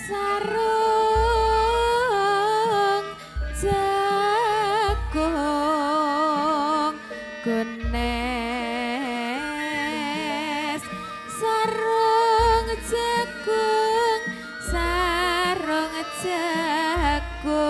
Sarung jagung gones, sarung jagung, sarung jagung,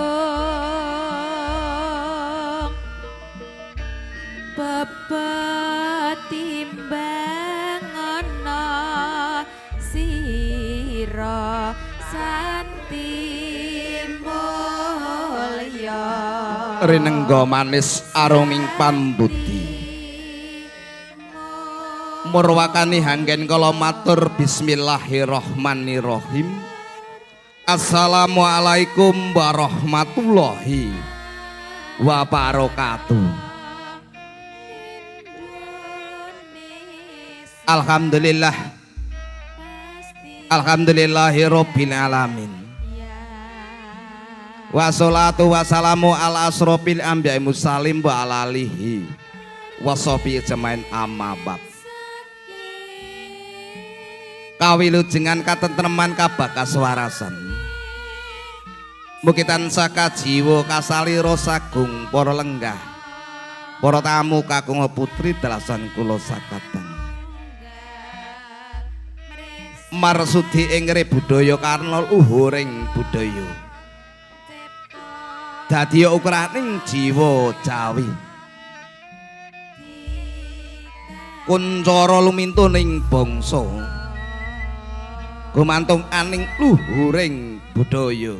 bebet timbang ana sira santi mulya. Rinengga manis aruming pambudi, murwakani hanggen kala matur bismillahirrahmanirrahim. Assalamualaikum warahmatullahi wabarakatuh. Alhamdulillah, alhamdulillahirabbil alamin. Wassalatu wassalamu ala asrofil anbiya'i mursalin wa ala alihi washabi ajmain, amma ba'd. Kawilujengan katentreman kabakaswarasan. Mugi tansah kajiwa kasalira sagung para lenggah, para tamu kakung putri dalasan kula sakadang. Marsudi ing budaya karna luhuring budaya. Dadi ukuraning jiwa Jawi. Kuncara lumintu ning bangsa. Gumantung aning luhuring budaya.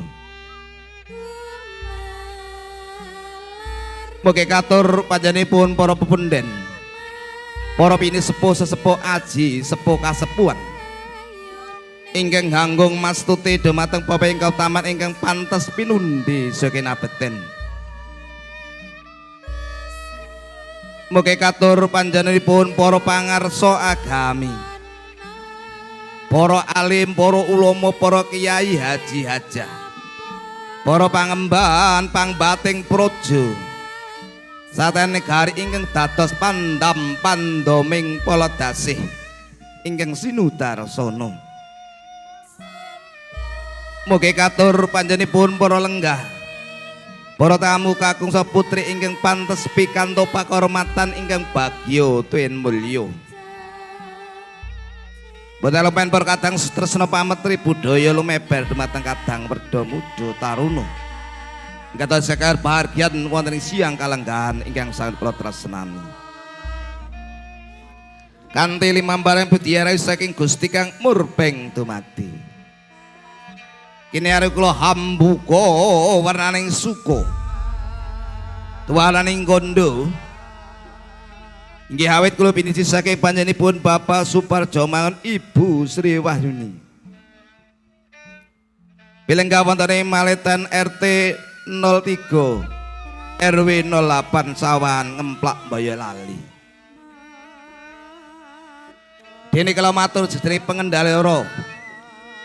Mugi katur panjenenganipun para pepunden, para pinisepuh sesepuh aji sepuh kasepuhan ingkang hanggung mastuti dumateng bapa ingkang taman ingkang pantes pinundi sakinabeten. Mugi katur panjenenganipun para pangarsa agami, para alim, para ulama, para kiai haji hajah, para pangemban pangbating praja satan negari ingkang dados pandam pandoming paladasih ingkang sinudarsana. Mugi katur panjenenganipun para lenggah, para tamu kakung putri ingkang pantes pikantuk pakurmatan ingkang bagya tuwin mulya. Boten lupen para kadang sutresna pametri budaya lumeber dumateng kadang werda muda taruna. Ingkang sekar bahagian wonten ing siang kalenggahan ingkang sanget kula tresnani. Kanthi limambaring budya saking Gusti kang murbeng dumadi. Kini arep kula hambuka warnaning suka, tuwananing kondo. Inggih awit kula pinisi saking panjenenganipun Bapak Suparjo Mangun Ibu Sri Wahyuni. Pilenggah wonten ing Maletan RT 03 RW 08 Sawahan Ngemplak Boyolali. Dene kula matur jenenge pengendali ora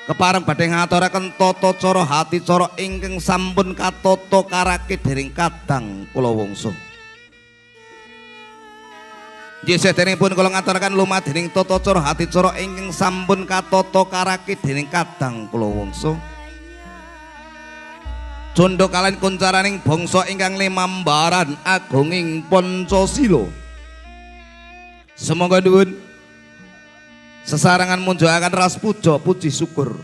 kepareng badhe ngaturaken tata cara hati cara ingkang sampun katata karake dening kadang kula wangsa. Nggih sederengipun kula ngaturaken lumadening tata cara hati cara ingkang sampun katata karake dening kadang kula wangsa. Cunduk kalian kuncaraning bangsa ingkang limambaran agunging Pancasila. Semoga nuwun sesarengan munjungaken ras puja puji syukur.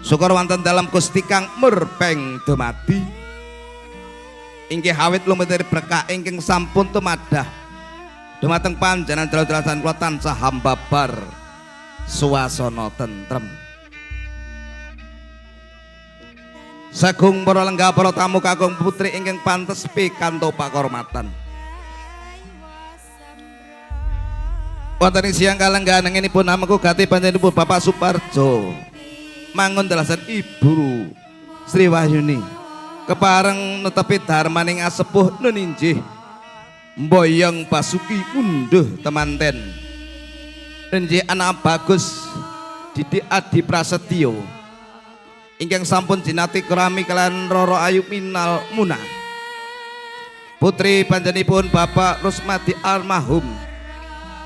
Syukur wonten dalam Gusti kang murbeng dumadi. Inggih awit lumiteri berkah ingkang sampun tumadah dumateng panjenengan dalan-dalan kula tansah hambabar suasana tentrem. Sagung para lenggah para tamu kakung putri ingkang pantes pikantuk pakurmatan. Wonten ing siang kalenggahan pun namaku gati panjenenganipun Bapak Suparjo Mangun dalasan Ibu Sri Wahyuni kepareng netepi dharmaning asepuh nun injih mboyong basuki unduh temanten injih anak bagus Didik Adi Prasetyo ingkang sampun jinati kerami kalian Roro Ayu Minal Muna putri panjenenganipun Bapak Rusmadi almarhum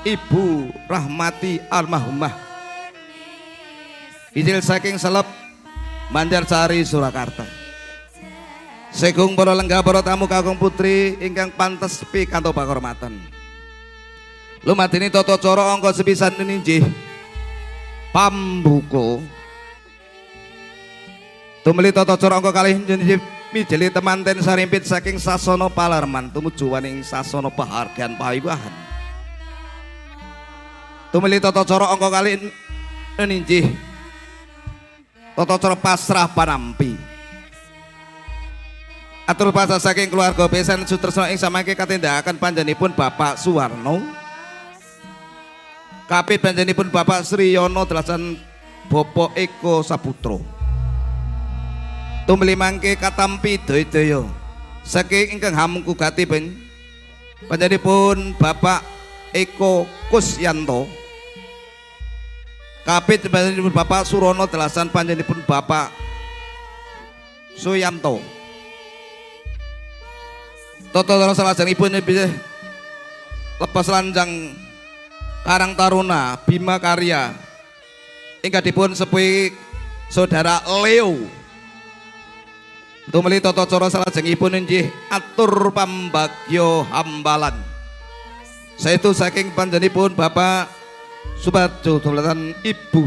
Ibu Rahmati almarhumah. Ijil saking Selep Banjarsari Surakarta. Segung para lenggah para tamu kakung putri ingkang pantes pikantuk pakurmatan. Lumadini tata cara angka sepisan inggih pambuka. Tumeli tata cara angka kalih inggih mijeli temanten sarimpit saking sasana palarman tumuju waning sasana pahargyan pawiwahan. Tumeli tata cara angka kalih inggih tata cara pasrah panampi. Atur pasrah saking keluarga besan Sutresno ing samangke katindakaken panjenenganipun Bapak Suwarno. Kapit panjenenganipun Bapak Sriyono delasan Bapak Eko Saputro. Tumeli mangke katampi daya-daya saking ingkang hamengku gati panjenenganipun Bapak Eko Kusyanto. Kapit panjenenganipun Bapak Surono delasan panjenenganipun Bapak Suyanto. Tata cara salajengipun bilih lepas lanjang Karang Taruna Bima Karya ingkang dipun sepuhi Saudara Leo. Tumeli tata cara salajengipun inggih atur pambagya hambalan. Saestu saking panjenenganipun Bapak Suparjo dolanan Ibu.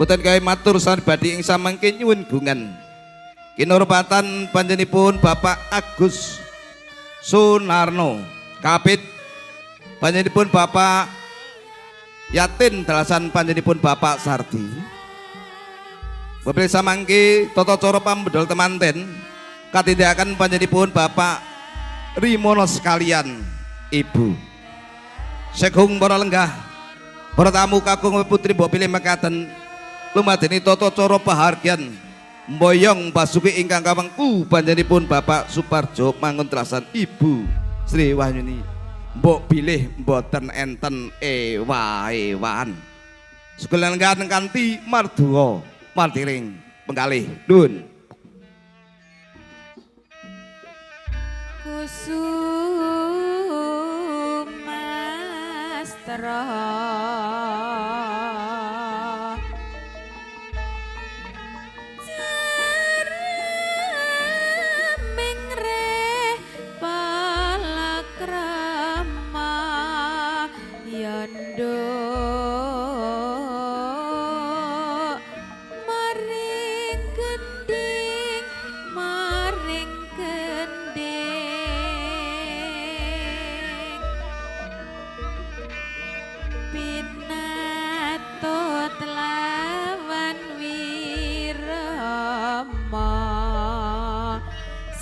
Mboten gawe matur sanbadi ing samangke nyuwun gungan. Kinurpatan panjenenganipun Bapak Agus Sunarno. Kapit panjenenganipun Bapak Yatin dalasan panjenenganipun Bapak Sardi. Bapak samangke tata cara pambedol temanten katindakaken panjenenganipun Bapak Rimono sekalian Ibu. Segung para lenggah, para tamu kakung putri mbok pilih mekaten lumadeni tata cara pahargyan mboyong basuki ingkang kawengku panjenenganipun Bapak Suparjo mangun telasan Ibu Sri Wahyuni. Mbok bilih mboten enten ewa-ewan. Sekalian kanthi marduwa mardiring pengkalih. Nuwun. Kusumastra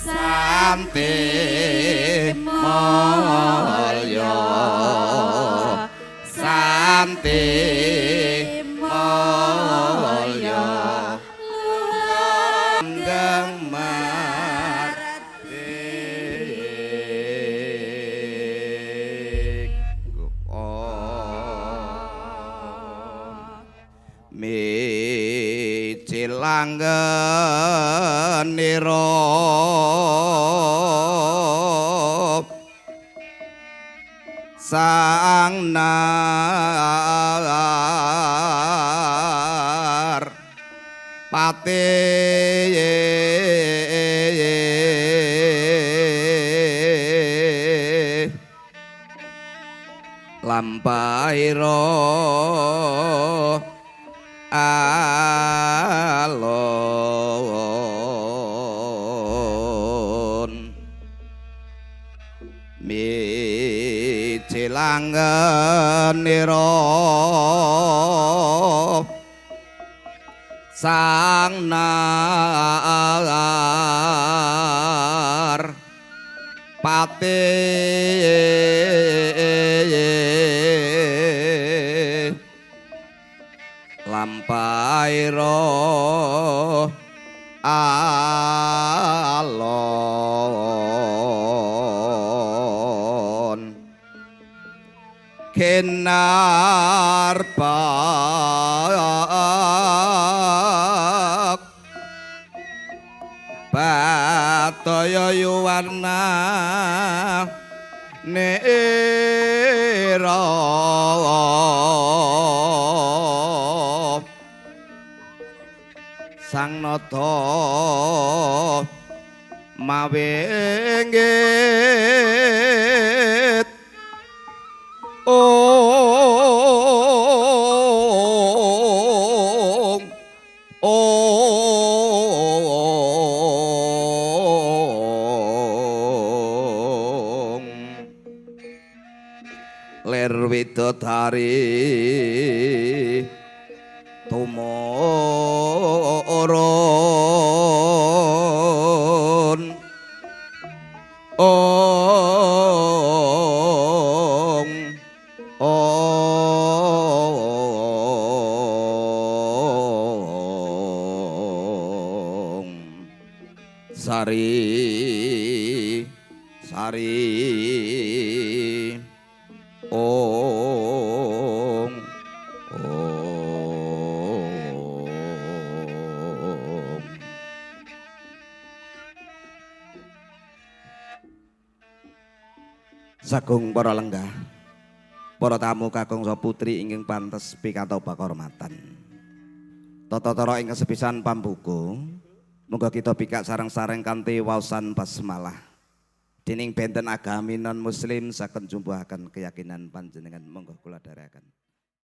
Santi mulya, santi mulya, langgeng marti. Micilanggenira sang nar pati lampairo alon micilanggenira sang nar pati lampairo alon kenar bak bataya yuwarna nera Sang Nata mawinggit ong ong ler widodari tumurun ong ong sari sari ong ong. Sagung para lenggah, para tamu kakung saha putri ingkang pantes pikantuk pakurmatan. Tata cara ingkang sepisan pambuka, monggo kita bikak sareng-sareng kanthi waosan basmalah. Dening benten agami non muslim saged njumpuhaken keyakinan panjenengan, monggo kula dherekaken.